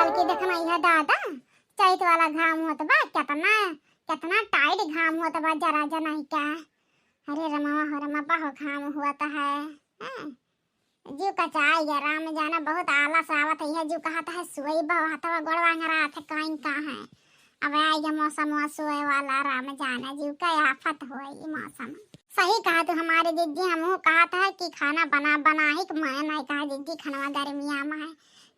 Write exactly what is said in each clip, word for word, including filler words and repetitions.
कि देखना यह दादा, चैत वाला घाम होत बा, केतना, केतना tight घाम होत बा, जरा जना ही का। अरे रमवा हो रमवा, बहुत घाम होत है, हैं? जीव कचाई गया, राम जाने बहुत आलस आवत है, जीव कहत है सोई बा, हथवा गोड़वा अंगरात है, काइन का है। अब आई गया मौसम सोए वाला, राम जाने जीव का आफत होई मौसम। सही कहा तू हमारे जिज्जी, हमहू कहत है कि खाना बना, बना ही कि मैं नहीं कहा जिज्जी, खनवा गर्मिया में है।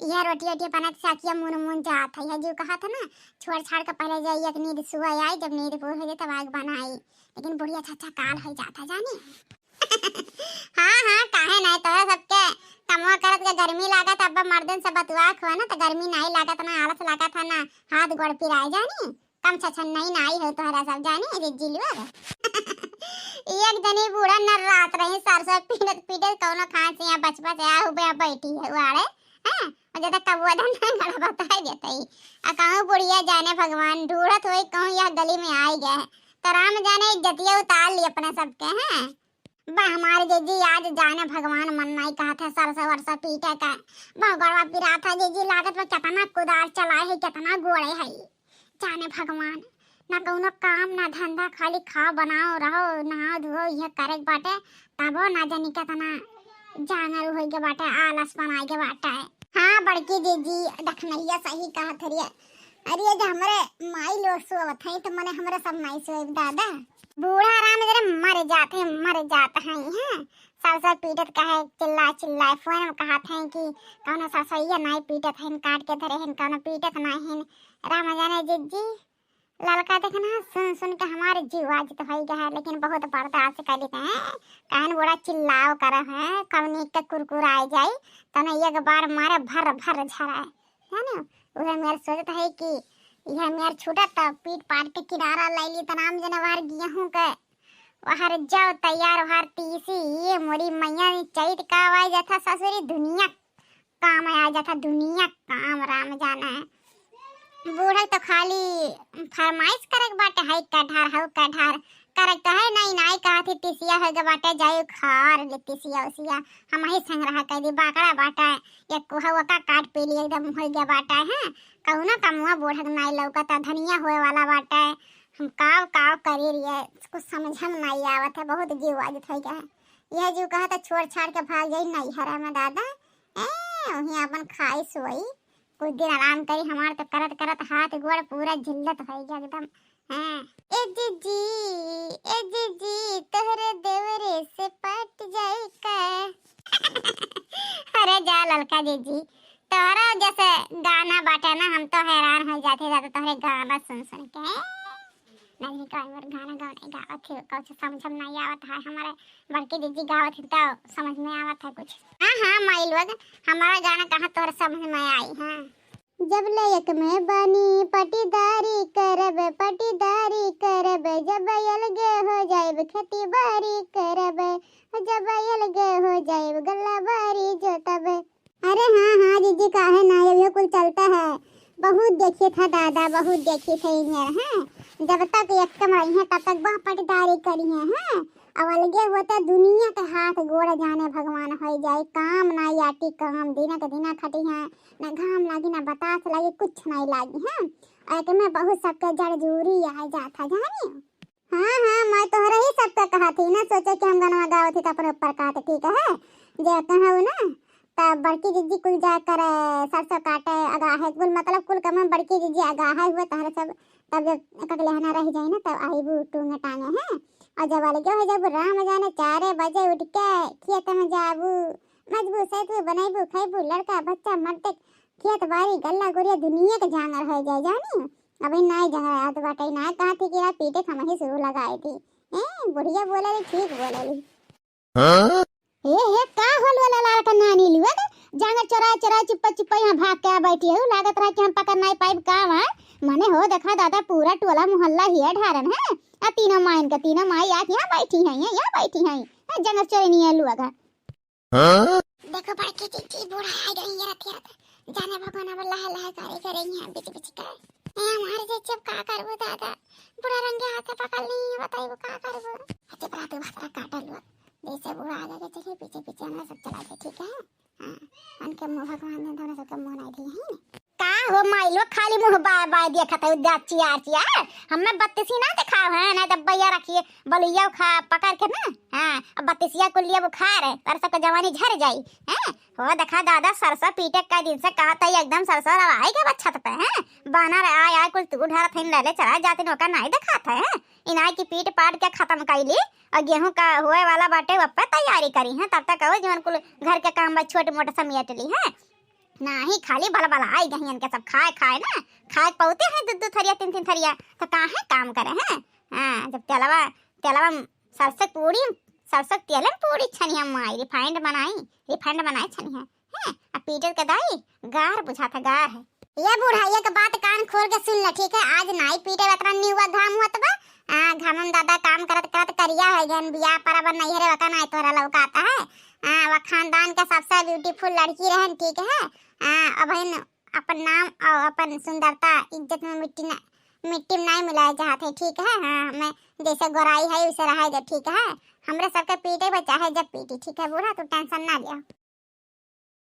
यह रोटी, रोटी बनत से अखिया मुन, मुन जात है। यह जीव कहत है ना, छोड़ छाड़ के पहले जाई, एक नींद सुआ आई, जब नींद पूरी हो जाए तब आग बनाई। लेकिन बुढ़िया छछा काल हो जाता जानी। हाँ, हाँ, काहे नहीं, तोहरा सबके कमवा करत के गर्मी लागत, अब मर्दन से बतुआ खोए ना, तो गर्मी नहीं लागत ना, आलस लागत है ना, हाथ गोड़ पिराए जानी। कम छछन नहीं ना आई हो तोहरा सब जानी, जिज्जी लोग। एक जनी बूढ़ा नर्रात रही, सरसों पीटत पीटत कौनो खांसी या बचपा से आ हुबे बैठी है उआड़े, हैं? और ज्यादा कबुआ धन ना गड़ा बताई देते ही। आ कहूँ बुढ़िया जाने भगवान, ढूढ़त होई कहूँ यह गली में आई गए। तो राम जाने इज्जतिया उतार ली अपने सबके, हैं? बा हमारे जिज्जी, आज जाने भगवान मन नहीं कहत है सरसों वरसों पीटे का। बा गोड़वा पिरात है जिज्जी, लागत बा केतना कुदार चलाए है, केतना गोड़े है। जाने भगवान, ना कौनो काम, ना धंधा, खाली खाओ, बनाओ, रहो, नहाओ, धोओ, यह करे के बाटे, तबो ना जानी केतना जांगर होई के बाटे, आलस बनाए के बाटे। हाँ, बड़की जिज्जी, दखनैया सही कहत हरिया। अरे, जे हमरे माई लोग सोवत हैं, तो मने हमरे सब नहीं सोए दादा। बूढ़ा राम जरे मर जात हैं, मर जात हैं, हैं। सरसों पीटत कहे, चिल्ला चिल्ला फोन में कहत हैं कि कौनो सरसोइया नहीं पीटत हैं, काट के धरे हैं, कौनो पीटत नहीं हैं। राम जाने जिज्जी, ललका देखना, सुन सुन के हमारे जीव आजित होई गया है, लेकिन बहुत बर्दाश्त कर लेते हैं। कहन बड़ा चिल्लाव कर है, कवनी के कुरकुराए जाई, तने एक बार मारे भर भर झराए, जाने। उहे मेर सोचत है कि यह मेर छूटत तो पीट पाट के किनारा ले ली, तनाम जने बाहर गेहूं के बाहर जाओ तैयार, बाहर तीसी, ये मोरी मैया, चैत का आवाज जथा ससुरी दुनिया काम आ जाता, दुनिया काम राम जाना है। बूढ़ा तो खाली फरमाइश करे के बाटे, हई कढ़ार, हऊ कढ़ार करे के तो है नहीं, नहीं कहा थी, तिसिया हो गए बाटे, जाई खार ले तिसिया उसिया, हम ही संग्रह कर दी, बाकड़ा बाटे, ये कुहवा का काट पी लिए, एकदम हो गया बाटे, हैं? कौनो कमुआ बूढ़ा के नहीं लौकता, धनिया होए वाला बाटे, हम काव काव करी रही है, कुछ समझ में नहीं आवत है, बहुत जीव आजित हो गया है। यह जीव कहा था छोड़ छाड़ के भाग जाई नैहरा में दादा, ए, वहीं अपन खाई सोई, कुछ दिन आराम करी। हमार तो करत करत हाथ गोड़ पूरा झिल्लत होइ गया एकदम। हाँ। ए जीजी, ए जीजी, तोहरे देवरे से पट जाई का? अरे जा ललका जीजी, तोहरा जैसे गाना बाटे ना, हम तो हैरान हो जाते जाते तोहरे गाना सुन सुन के। नहीं, कई बार गाना गाने गावत ही, कुछ समझ में नहीं आवत है। हमारे बड़की दीदी गावत ही तो समझ में आवत है कुछ। हाँ, हाँ, माई लोग, हमारा गाना कहाँ तोहरे समझ में आई, हाँ। जब ले एक में बानी पटीदारी करब, पटीदारी करब, जब अलगे हो जाइब खेती बारी करब, जब अलगे हो जाइब गल्ला बारी जोतब। अरे हाँ, हाँ जीजी, काहे ना, ये कुल चलता है। बहुत देखित है दादा, बहुत देखित है इन्हें, हैं? जब तक एक में रही हैं, तब तक वह पटीदारी करी हैं, हैं? अब अलगे होते दुनिया के हाथ गोड़ जाने भगवान हो जाए, काम ना आटी काम, दिन के दिना खटी हैं, ना घाम लागी, ना बतास लागी, कुछ नहीं लागी, हैं? और एक में बहुत सबके जड़ जूरी आ जाता, जानी? हाँ, हाँ, मैं तोहरे ही सबके कहा थी, ना सोचे कि हम गनवा गावत ही तो अपने ऊपर कहत, ठीक है? जे कहू ना, तब बड़की जिज्जी कुल जा कर सरसों काटे अगाहे, कुल मतलब कुल कम बड़की जिज्जी अगाहे हुए तहरे सब, तब जब ककलेहना रह जाए ना, तब आईबू टूंगे टांगे, हैं? और जब अलगे हो जाबू, राम जाने चारे बजे उठ के खेत में जाबू, मजबू, सैतबू, बनैबू, खैबू, लड़का, बच्चा, मर्दे, खेत बारी, गल्ला, गुरिया, दुनिया के जांगर हो जाए, जानी? अबे नाय जहाँ याद बाटे, नाय कहा थी कि यार पीटे हम ही शुरू लगाए थी। ए, बुढ़िया बोले ली, ठीक बोले ली। हाँ? ए, हे, का होल वाला लाल का नानी लुआ के? जांगर चोराए, चोराए, चुप्पा, चुप्पा यहाँ भाग के आ बैठी है। लागत रहा कि हम पकड़ नहीं पाइब का वहाँ। मने हो देखा दादा, पूरा टोला मोहल्ला हिया ढारन है। आ तीनों माइन का, तीनों माई आके यहाँ बैठी हैं, यहाँ बैठी हैं। ए, जांगर चोरनिया लुआ का। हाँ? देखो बड़की जिज्जी, बूढ़ा आ गई है रथिया। जाने भगवान अब लह लह करे करे यहाँ बिच बिच का। ए, हमारे जिज्जी अब का करबो दादा? बूढ़ा रंगे हाथ से पकड़ ली है, बताइबो का करबो? अति बड़ा तू भतरा काटल हुआ। जैसे बूढ़ा आ जाए चाहिए, पीछे पीछे हमरा सब चला जाए, ठीक है? हाँ, उनके मुँह भगवान ने दोनों सबके मुँह नहीं दिए हैं। का हो माई लोग खाली मुँह बाय बाय देखत है, उद्या चियार चियार। हमें बत्तीसी ना दिखाओ है, नहीं तो भैया रखिए बलुइया खा पकड़ के ना। हाँ, अब बत्तीसिया कुलिया बुखार है, तार सबके जवानी झर जाई। हैं? हो देखा दादा, सरसों पीटे का दिन से कहत है, एकदम सरसों रवाई के बा छत पे। हैं? बानर आय आय कुल तू ढारत है, ले ले चला जाते, ओका नहीं दिखात है। हैं? इनाय की पीट पाट के खत्म कइली और गेहूं का होए वाला बाटे, वह पे तैयारी करी हैं। तब तक वो जीवन कुल घर के काम बा छोट मोट समेट ली हैं। नाही, खाली बलबलाई गहियन के सब खाए खाए ना, खाए पौते हैं दू दू थरिया, तीन तीन थरिया, तो काहे काम करे हैं? हाँ, जब तेलवा, तेलवा सरसों पूरी, सरसों तेल में पूरी छनिया माई, रिफाइंड बनाई, रिफाइंड बनाई छनिया। हैं? अब पीटर के दाई गार बुझात है, गार है। ये बूढ़ा, एक बात कान खोल के सुन ले, ठीक है? आज नाई पीटे, इतना निउआ घाम होत बा। हाँ, घामम दादा काम करत करत करिया है गन, बियाह पर अब नैहरे वका नाई तोहरा लौकाता है। हाँ, वह खानदान के सबसे ब्यूटीफुल लड़की रहन, ठीक है? हाँ, अब इन अपन नाम और अपन सुंदरता इज्जत में मिट्टी न, मिट्टी में नहीं मिलाए चाहत है, ठीक है? हाँ, हमें जैसे गोराई है वैसे रहे दे, ठीक है? हमरे सबके पीटे बा चाहे जब पीटी, ठीक है बूढ़ा, तू टेंशन ना लिया।